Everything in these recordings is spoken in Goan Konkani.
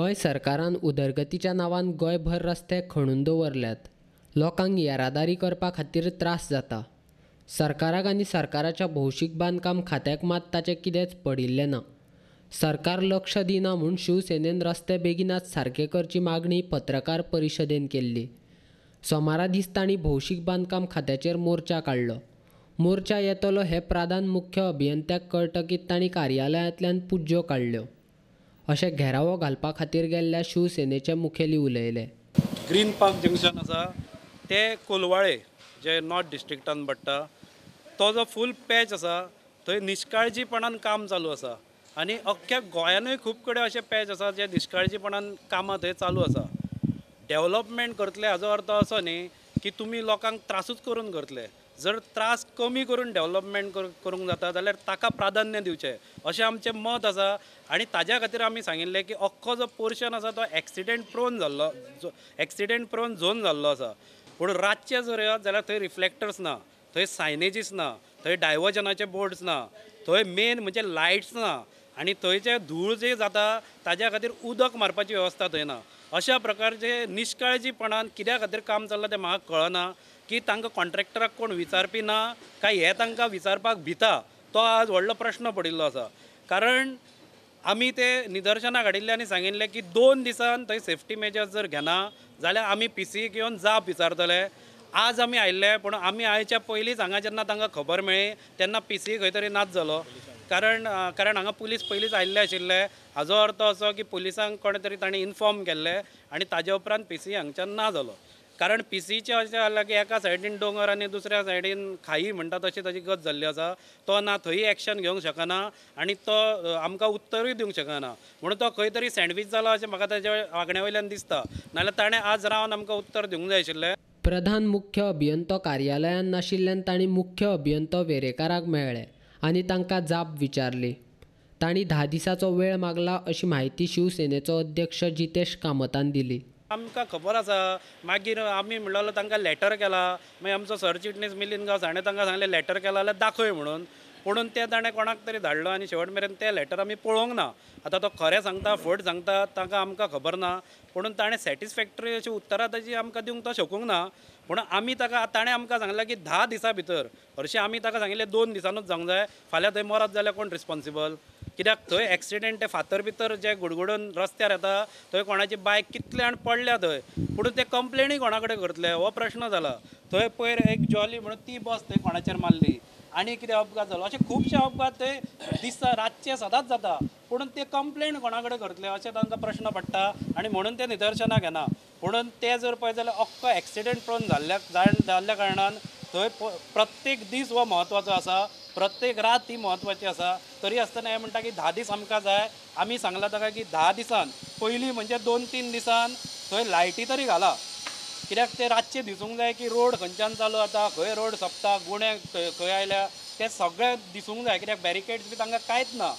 गोंय सरकारान उदरगतीच्या नांवान गोंयभर रस्ते खणून दवरल्यात. लोकांक येरादारी करपा खातीर त्रास जाता. सरकाराक आनी सरकाराच्या भौशीक बांदकाम खात्याक मात ताचें कितेंच पडिल्लें ना. सरकार लक्ष दिना म्हूण शिवसेनेन रस्ते बेगिनात सारके करची मागणी पत्रकार परिशदेन केल्ली. सोमारा दीस तांणी भौशीक बांदकाम खात्याचेर मोर्चा काडलो. मोर्चा येतलो हे प्रधान मुख्य अभियंत्याक कळटकीत तांणी कार्यालयांतल्यान पुज्यो काडल्यो. अशें घेरावो घालपा खातीर गेल्ल्या शिवसेनेचे मुखेली उलयले. ग्रीन पार्क जंक्शन आसा ते कोलवाळे जे नॉर्थ डिस्ट्रिक्टान पडटा तो जो फूल पॅच आसा थंय निष्काळजीपणान काम चालू आसा आनी अख्ख्या गोंयानूय खूब कडेन अशे पॅच आसा जे निष्काळजीपणान कामां थंय चालू आसा. डेवलपमेंट करतले हाजो अर्थ असो न्ही की तुमी लोकांक त्रासूच करून करतले. जर त्रास कमी करून डेवलपमेंट करूंक जाता जाल्यार ताका प्राधान्य दिवचें अशें आमचें मत आसा. आनी ताज्या खातीर आमी सांगिल्लें की अख्खो जो पोर्शन आसा तो एक्सिडेंट प्रोन जाल्लो, एक्सिडेंट प्रोन झोन जाल्लो आसा. पूण रातचें जर येत जाल्यार थंय रिफ्लेक्टर्स ना, थंय सायनेजीस ना, थंय डायवर्जनाचे बोर्ड्स ना, थंय मेन म्हणजे लायट्स ना आनी थंय जे धूळ जे जाता ताज्या खातीर उदक मारपाची वेवस्था थंय ना. अशा प्रकारचे निष्काळजीपणान कित्या खातीर काम चल्लां तें म्हाका कळना की तांकां कॉन्ट्रॅक्टराक कोण विचारपी ना काय हे तांकां विचारपाक भिता, तो आज व्हडलो प्रश्न पडिल्लो आसा. कारण आमी ते निदर्शनाक हाडिल्लें आनी सांगिल्लें की 2 दिसान थंय सेफ्टी मेजर्स जर घेना जाल्यार आमी पी सी येवन जाप विचारतले. आज आमी आयिल्ले पूण आमी आयच्या पयलींच हांगा जेन्ना तांकां खबर मेळ्ळी तेन्ना पी सी खंय तरी नाच जालो. कारण कारण हांगा पुलीस पयलींच आयिल्ले आशिल्ले. हाजो अर्थ असो की पुलिसांक कोणें तरी तांणी इन्फॉर्म केल्लें आनी ताजे उपरांत पी सी हांगच्यान ना जालो. कारण पी सीचे अशें जालां की एका सायडीन दोंगर आनी दुसऱ्या सायडीन खाई म्हणटा तशी ताजी गत जाल्ली आसा. तो ना थंय एक्शन घेवंक शकना आनी तो आमकां उत्तरूय दिवंक शकना, म्हणून तो खंय तरी सँडवीच जाला अशें म्हाका ताज्या वागण्या वयल्यान दिसता. नाजाल्यार ताणें आज रावन आमकां उत्तर दिवंक जाय आशिल्लें. प्रधान मुख्य अभियंतो कार्यालयांत नाशिल्ल्यान तांणी मुख्य अभियंतो वेरेकाराक मेळ्ळे आनी तांकां जाप विचारली. तांणी 10 दिसाचो वेळ मागला अशी म्हायती शिवसेनेचो अध्यक्ष जितेश कामतान दिली. आमकां खबर आसा. मागीर आमी म्हणलो तांकां लॅटर केला, मागीर आमचो सरचिटणीस मिलिंद गांवस हाणें तांकां सांगलें लॅटर केला जाल्यार दाखय म्हणून, पुणून तें ताणें कोणाक तरी धाडलो आनी शेवट मेरेन तें लॅटर आमी पळोवंक ना. आतां तो खरें सांगता फट सांगता तांकां आमकां खबर ना, पुणून ताणें सॅटिस्फॅक्टरी अशी उत्तरां ताजी आमकां दिवंक तो शकूंक ना. पूण आमी ताका ताणें आमकां सांगलें की 10 दिसां भितर, हरशीं आमी ताका सांगिल्लें 2 दिसांनूच जावंक जाय, फाल्यां थंय मरत जाल्यार कोण रिस्पोन्सिबल? कित्याक थंय एक्सिडेंट ते फातर भितर जे गुडगुडून रस्त्यार येता थंय कोणाची बायक कितले जाण पडल्या थंय, पूण ते कंप्लेनी कोणा कडेन करतले हो प्रश्न जाला. थंय पयर एक जॉली म्हणून ती बस थंय कोणाचेर मारली आनी कितें अपघात जालो, अशे खुबशे अपघात थंय दिसा रातचे सदांच जाता, पूण ते कंप्लेन कोणा कडेन करतले अशें तांकां प्रश्न पडटा आनी म्हणून ते निदर्शनाक येना. पुणून ते जर पळयत जाल्यार अख्खो एक्सिडेंट प्रोन जाल्ल्या कारणान थंय प्रत्येक दीस हो म्हत्वाचो आसा, प्रत्येक रात ती म्हत्वाची आसा. तरी आसतना हे म्हणटा की 10 दीस आमकां जाय. आमी सांगलां ताका की 10 दिसान पयलीं म्हणजे 2-3 दिसान थंय लायटी तरी घाला, कित्याक ते रातचे दिसूंक जाय की रोड खंयच्यान चालू जाता, खंय रोड सोंपता, गुणे खंय आयल्या ते सगळें दिसूंक जाय, कित्याक बॅरिकेड्स बी तांकां कांयच ना.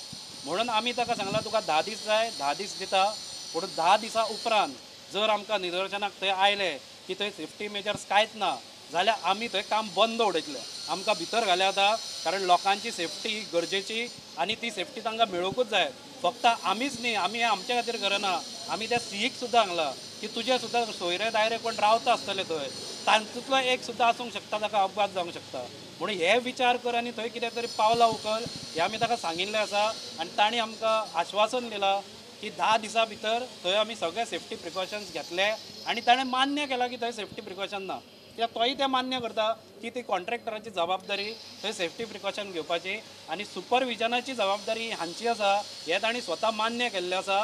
म्हणून आमी ताका सांगलां तुका 10 दीस जाय, 10 दीस दिता, पूण 10 दिसां उपरांत जर आमकां निदर्शनाक थंय आयलें की थंय सेफ्टी मेजर्स कांयच ना जाल्यार आमी थंय काम बंद उडयतले. आमकां भितर घाल्या आतां, कारण लोकांची सेफ्टी गरजेची आनी ती सेफ्टी तांकां मेळोवंकूच जाय. फक्त आमीच न्ही, आमी हें आमच्या खातीर करना, आमी त्या सीईक सुद्दां सांगलां की तुजे सुद्दां सोयरे दायरे कोण रावता आसतले थंय, तातूंतलो एक सुद्दां आसूंक शकता ताका अपघात जावंक शकता, म्हणून हे विचार कर आनी थंय कितें तरी पावलां उखल हें आमी ताका सांगिल्लें आसा. आनी तांणी आमकां आश्वासन दिलां की 10 दिसां भितर थंय आमी सगळे सेफ्टी प्रिकॉशन्स घेतले आनी ताणें मान्य केलां की थंय सेफ्टी प्रिकॉशन ना, कित्याक तोय तें मान्य करता की ती कॉन्ट्रॅक्टराची जबाबदारी थंय सेफ्टी प्रिकॉशन घेवपाची आनी सुपरविजनाची जबाबदारी हांची आसा हें तांणी स्वता मान्य केल्लें आसा.